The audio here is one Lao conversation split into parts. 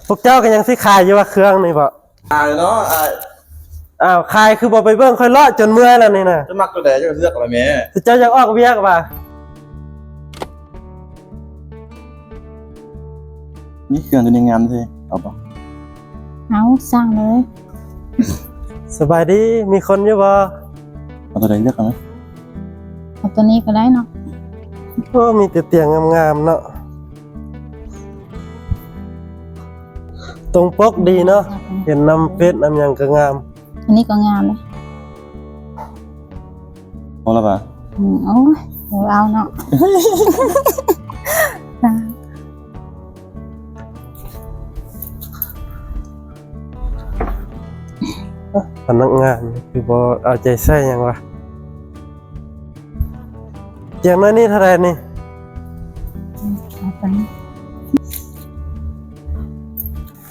ພວກເຈົ້າກໍຍັງຊິຂາຍຢູ່ວ່າເຄື່ອງນີ້ບໍ? ຂາຍເນາະອ້າຍ. ອ້າວ ຂາຍຄືບໍ່ໄປເບິ່ງ? ຂ້ອຍເລາະຈົນເມື່ອຍແລ້ວນີ້ນະ. ເຈົ້າມັກຕົວໃດເຈົ້າກໍເລືອກເອົາແຫຼະແມ່. ເຈົ້າຢາກອອກວຽກຫວາ? ມີເຄື່ອງຕົວນີ້ງາມເດ້ ເອົາບໍ່? ເອົາ ສັ່ງເລີຍ. ສະບາຍດີ ມີຄົນຢູ່ບໍ່? ເອົາຕົວໃດເລືອກເອົານະ. ເອົາຕົວນີ້ກໍໄດ້ເນາະ. ໂອ້ ມີແຕ່ຕຽງງາມໆເນາະ. ຕົງປົກດີເນາະ. ເຫັນນຳເຟສນຳຫຍັງກໍງາມ. ອັນນີ້ກໍງາມເດ້. ເອົາລະຫວາ? ອືມ ໂອ້ຍ ເອົາເນາະ. ພະນັກງານຄືບໍ່ເອົາໃຈໃສ່ຫຍັງວະ? ຕຽງນ້ອຍນີ້ເທົ່າໃດນີ້? ເອົາໄປ.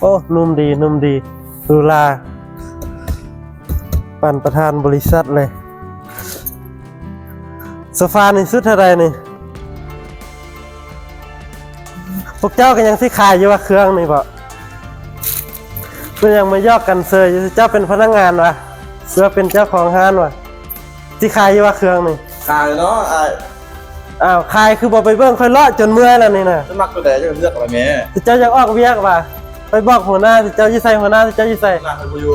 ໂອ້ ນຸ່ມດີ ນຸ່ມດີ ຫຼູຫຼາ ປານປະທານບໍລິສັດເລີຍ. ໂຊຟານີ້ຊຸດເທົ່າໃດນີ້? ພວກເຈົ້າກໍຍັງຊິຂາຍຢູ່ວ່າເຄື່ອງນີ້ບໍ? ເປັນຫຍັງມາຢອກກັນເຊີຍຢູ່? ເຈົ້າເປັນພະນັກງານຫວາ ຫຼືວ່າເປັນເຈົ້າຂອງຮ້ານຫວາ? ຊິຂາຍຢູ່ວ່າເຄື່ອງນີ້? ຂາຍເນາະອ້າຍ. ອ້າວ ຂາຍຄືບໍ່ໄປເບິ່ງ? ຂ້ອຍເລາະຈົນເມື່ອຍແລ້ວນີ້ນະ. ເຈົ້າມັກຕົວໃດເຈົ້າກໍເລືອກເອົາແຫຼະແມ່. ເຈົ້າຢາກອອກວຽກຫວາ? ໄປບອກຫົວໜ້າ ເຈົ້າຢູ່ໃສ? ຫົວໜ້າເຈົ້າຢູ່ໃສ? ຫົວໜ້າເພິ່ນບໍ່ຢູ່.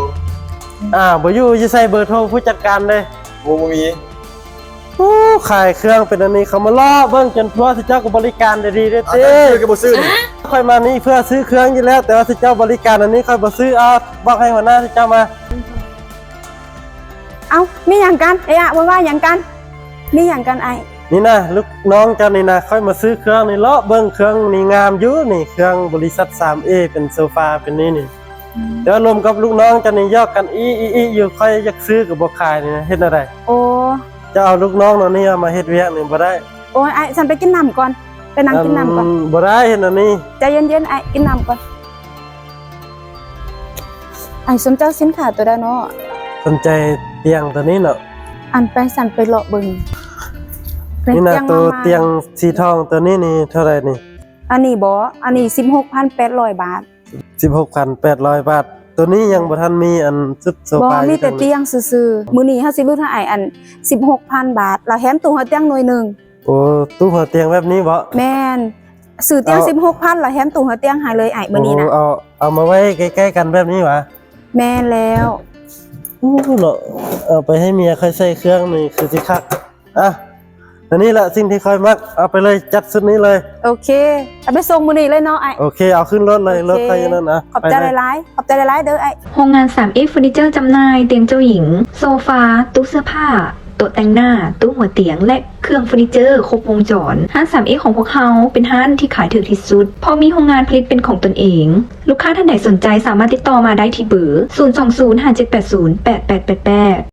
ອ້າວ ບໍ່ຢູ່ ຢູ່ໃສເບີໂທຜູ້ຈັດການເດ້? ບໍ່ ບໍ່ມີ. ໂອ້ ຂາຍເຄື່ອງເປັນອັນນີ້ ເຂົາມາເລາະເບິ່ງຈົນທົ່ວ ເຈົ້າກໍບໍລິການໄດ້ດີເດ້ຕິ. ເຈົ້າກໍບໍ່ຊື້ນີ້. ຂ້ອຍມານີ້ເພື່ອຊື້ເຄື່ອງຢູ່ແລ້ວ ແຕ່ວ່າເຈົ້າບໍລິການອັນນີ້ຂ້ອຍບໍ່ຊື້. ເອົາ ບອກໃຫ້ຫົວໜ້າເຈົ້າມາ. ເອົ້າ ມີຫຍັງກັນ? ເອອະໂວຍວາຍຫຍັງກັນ? ມີຫຍັງກັນອ້າຍ? ນີ້ນະ ລູກນ້ອງເຈົ້ານີ້ນະ ຂ້ອຍມາຊື້ເຄື່ອງນີ້ ເລາະເບິ່ງເຄື່ອງນີ້ງາມຢູ່ນີ້ ເຄື່ອງບໍລິສັດສາມເອ ເປັນໂຊຟາເປັນນີ້ນີ້. ອືມ ແຕ່ວ່າລົມກັບລູກນ້ອງເຈົ້ານີ້ຢອກກັນອີອີອີຢູ່ ຂ້ອຍຢາກຊື້ກໍບໍ່ຂາຍນີ້ນະ ເຮັດແນວໃດ? ໂອ້ ເຈົ້າເອົາລູກນ້ອງນ້ອງນີ້ມາເຮັດວຽກນີ້ບໍ່ໄດ້. ໂອ້ຍ ອ້າຍ ຊັ້ນໄປກິນນ້ຳກ່ອນ ໄປນັ່ງກິນນ້ຳກ່ອນ. ອືມ ບໍ່ໄດ້ເຮັດແນວນີ້. ໃຈເຢັນໆ ອ້າຍ ກິນນ້ຳກ່ອນ. ອ້າຍສົນໃຈສິນຄ້າຕົວໃດເນາະ? ສົນໃຈຕຽງຕົວນີ້ເນາະ. ອັນ ໄປຊັ້ນໄປເລາະເບິ່ງ. ນີ້ນະ ຕຽງ ໂຕຕຽງສີທອງຕົວນີ້ນີ້ເທົ່າໃດນີ້? ອັນນີ້ບໍ? ອັນນີ້ສິບຫົກພັນແປດຮ້ອຍບາດ. ສິບຫົກພັນແປດຮ້ອຍບາດ. ຕົວນີ້ຍັງບໍ່ທັນມີອັນຊຸດໂຊຟາ. ບໍ່ ມີແຕ່ຕຽງຊື່ໆ. ມື້ນີ້ເຮົາຊິຫຼຸດໃຫ້ອ້າຍອັນສິບຫົກພັນບາດ ແລ້ວແຖມຕູ້ຫົວຕຽງໜ່ວຍໜຶ່ງ. ໂອ້ ຕູ້ຫົວຕຽງແບບນີ້ບໍ? ແມ່ນ. ຊື້ຕຽງສິບຫົກພັນ ແລ້ວແຖມຕູ້ຫົວຕຽງໃຫ້ເລີຍອ້າຍ ມື້ນີ້ນະ. ໂອ້ ເອົາ ເອົາມາໄວ້ໃກ້ໆກັນແບບນີ້ຫວາ? ແມ່ນແລ້ວ. ໂອ້ ເນາະ ເອົາໄປໃຫ້ເມຍຂ້ອຍໃສ່ເຄື່ອງນີ້ຄືຊິຄັກ. ອ່ະ ອັນນີ້ລະສິ່ງທີ່ຂ້ອຍມັກ ເອົາໄປເລີຍ ຈັດຊຸດນີ້ເລີຍ. ໂອເຄ ເອົາໄປສົ່ງມື້ນີ້ເລີຍເນາະອ້າຍ. ໂອເຄ ເອົາຂຶ້ນລົດເລີຍ. ໂອເຄ ລົດຂ້ອຍຢູ່ນັ້ນ. ອ່ະ ຂອບໃຈຫຼາຍໆ ຂອບໃຈຫຼາຍໆເດີອ້າຍ. ໂຮງງານສາມເອເຟີນີເຈີຈຳໜ່າຍ ຕຽງເຈົ້າຍິງ, ໂຊຟາ, ຕູ້ເສື້ອຜ້າ, ໂຕະແຕ່ງໜ້າ, ຕູ້ຫົວຕຽງ ແລະ ເຄື່ອງເຟີນີເຈີຄົບວົງຈອນ. ຮ້ານສາມເອຂອງພວກເຮົາເປັນຮ້ານທີ່ຂາຍຖືກທີ່ສຸດ ເພາະມີໂຮງງານຜະລິດເປັນຂອງຕົນເອງ. ລູກຄ້າທ່ານໃດສົນໃຈສາມາດຕິດຕໍ່ມາໄດ້ທີ່ເບີ ສູນສອງສູນ ຫ້າເຈັດແປດສູນ ແປດແປດແປດແປດ.